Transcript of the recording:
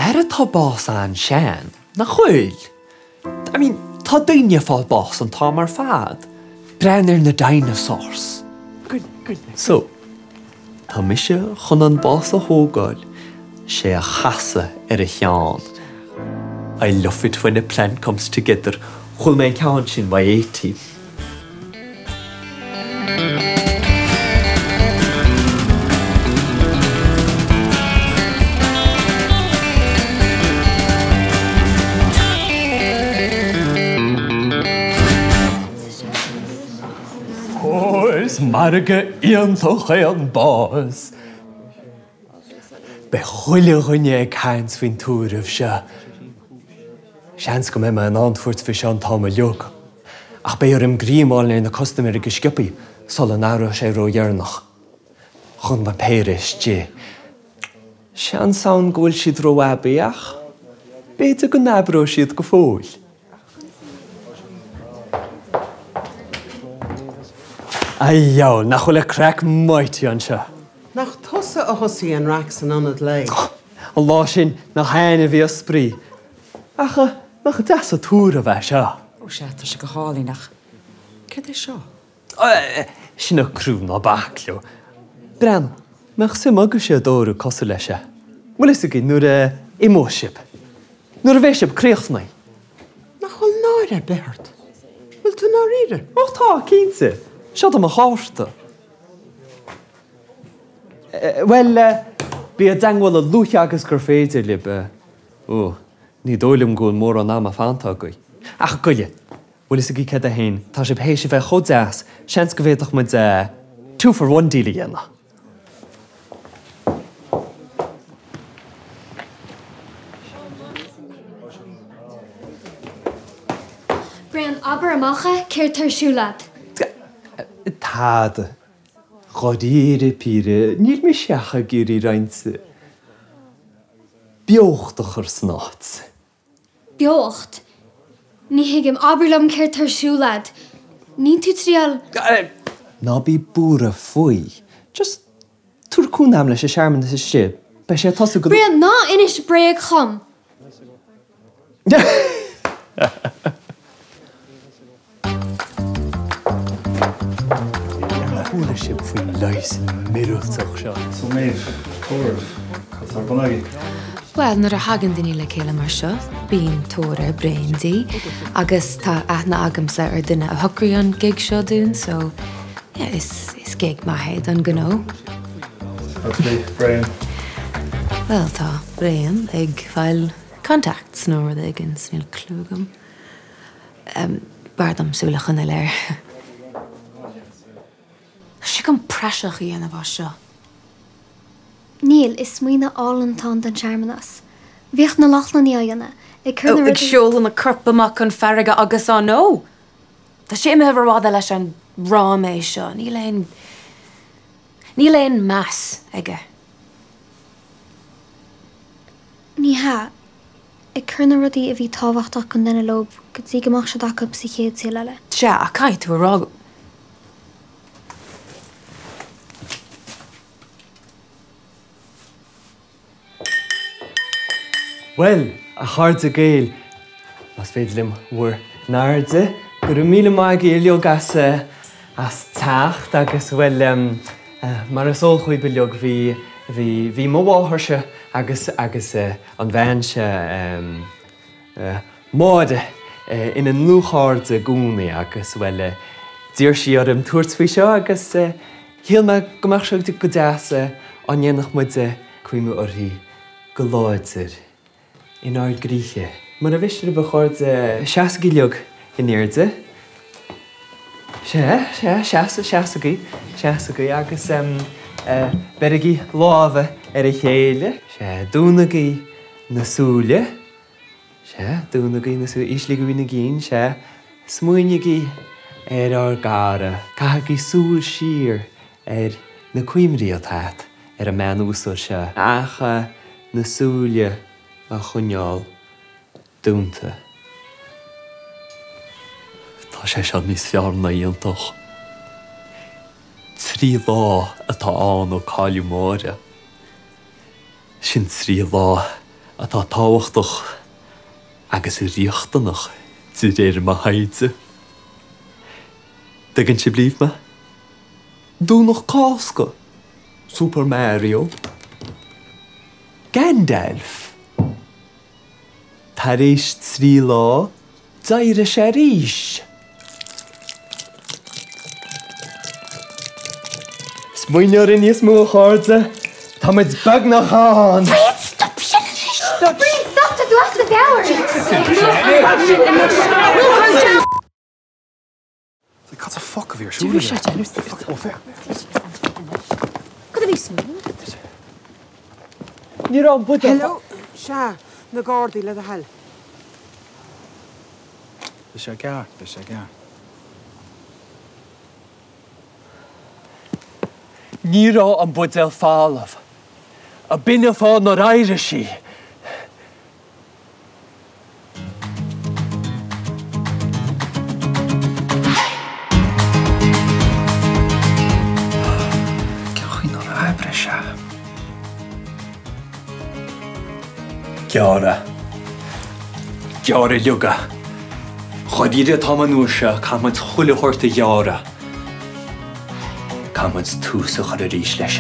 Ara tá bás an-sean, nach bhfuil? I mean, tá daoine ag fáil bás an t-am ar fad. Breathnaigh ar na dinosaurs. So, tá mise chun an bás a thógáil, 's é a chasadh ar a cheann. I love it when a plan comes together. Chuala mé an ceann sin ó A-Team. Ó, is margadh iontach é an bás. Beidh chuile dhuine ag caint faoin tórramh seo. Seans go mbeidh mé in ann tabhairt faoi seo an t-am uilig. Ach beidh orm greim a fháil ar na custaiméirí go sciobthaí sula n-éireoidh sé ródheireanach. Chun péire istigh. Seans ann go bhfuil siad ró-aibí ach b'fhéidir go n-oibreoidh siad go fóill. A dheabhail, nach bhfuil an craic mighty anseo? Nach tusa a thosaigh an raic san ionad lae? An lá sin, nach a'inn a bhí a' spraoi. Ach nach deas an tórramh é seo? Ó sea, tá sé go hálainn ach céard é seo? Sin an criú, ná bac leo. Breathnaigh, mbeadh suim agaibhse i dtórramh cosúil leis seo? Bhfuil fhios agaibh nuair a imeoidh sibh? Nuair a bheidh sibh críochnaithe? Nach bhfuil náire ar bith ort? Bhfuil tú i ndáiríre? Ó tá, cinnte. Seo do mo chárta. Bhuel, bí i dteangmháil a luaithe agus gur féidir libh. Ó, ní dóigh liom go bhfuil mórán ama fanta agaibh. Ach goile, bhfuil fhios agaibh céard é féin, tá sibh théis a bheith chomh deas, seans go bhféadfadh muid two for one deal a dhéanamh. Brian, abair amach é, céard tá ar siúl a'd? Tada. Dháiríre píre, níl mise ach ag iarraidh roinnt beocht a chur san áit. Beocht? Ní thuigim. Abair liom céard tá ar siúl a'd. Níl tú triail. Ná bí buartha faoi. Just tabhair cúnamh dom leis an searmanas istigh. Beidh sé ag tosú go. Brian, ná inis bréag dhom! Ar chuala sibh faoin leigheas míorúilteach seo? So Maeve, tórramh, cad tá ar bun agaibh? Bhuel, nuair a thagann daoine le chéile mar seo, bíonn tórramh bréan de agus tá aithne agamsa ar duine a shocraigh an gig seo dúinn so yeah, is, is gig maith é don ghnó. Cad faoi Brian? Bhuel, tá Brian ag fáil contacts nó rud éigin, níl clue agam. B'fhearr dom súil a choinneáil air. Tá sé chun praiseach a dhéanamh as seo. Níl, is smaoineamh álainn atá ann don searmanas. Bhíodh na Lochlannaigh á dhéanamh, ag cur na Ag rudaí. seoladh na coirp amach chun farraige agus á ndó! Tá sé imithe rófhada leis an ráiméis seo. Níl aon. Níl aon meas aige. Ní hea. Ag cur na rudaí a bhí tábhachtach don duine leo go dtí go mbeadh siad acu sa chéad saol eile. Sea, ach caithfidh tú a rá go. Bhuel, a chairde Gael, más féidir liom bhur n-airde, go raibh míle maith agaibh uilig as, as teacht agus, bhuel, mar is eol dhaoibh uilig, bhí, bhí, bhí mo mháthairse agus, agus an bhean seo, Máire, ina ndlúthchairde i gcónaí agus, bhuel, d'iarr sí orm tabhairt faoi seo agus shíl mé go mbeadh sé go deas dá ndéanfadh muid cuimhniú uirthi go láidir inár gcroíthe. Mura mhiste libh, a chairde, seasaigí uilig in airde. Sea, sea, seas, seasaigí, seasaigí agus beirigí lámha ar a chéile. Sea, dúnaigí na súile. Sea, dúnaigí na súile, íslígí na gcinn, sea. Smaoinígí ar ár gcara. Caithigí súil siar ar na cuimhní atá agat ar an mbean uasal seo, ach na súile a choinneáil dúnta. Tá sé seo níos fearr ná iontach. 3 lá atá ann ó cailleadh Máire. Sin 3 lá. atá tábhachtach agus riachtanach de réir mo thaighde. Dtuigeann sibh libh mé? Domhnach Cásca, Super Mario, Gandalf. Tar éis 3 lá, d'éirigh sé arís. Smaoinigh orainn níos mó, a chairde. Tá muid beagnach ann! Brian, stop sin anois! Brian, stop! Tá tú as do mheabhair! Cad sa foc a bhí ar siúl aige? Ó, féach. Cad a bhí smaoineamh agat? Ní raibh an buidéal. Hello, sea, na Gardaí, le do thoil. Beidh sé gearr, beidh sé gearr. Ní raibh an buidéal folamh. B'in an fáth nár éirigh sí. Cén chaoi nár oibrigh sé? Gearr é. Gearr uilig é. Dháiríre atáim an uair seo, caithfidh muid chuile shórt a ghearradh. Caithfidh muid tús a chur arís leis.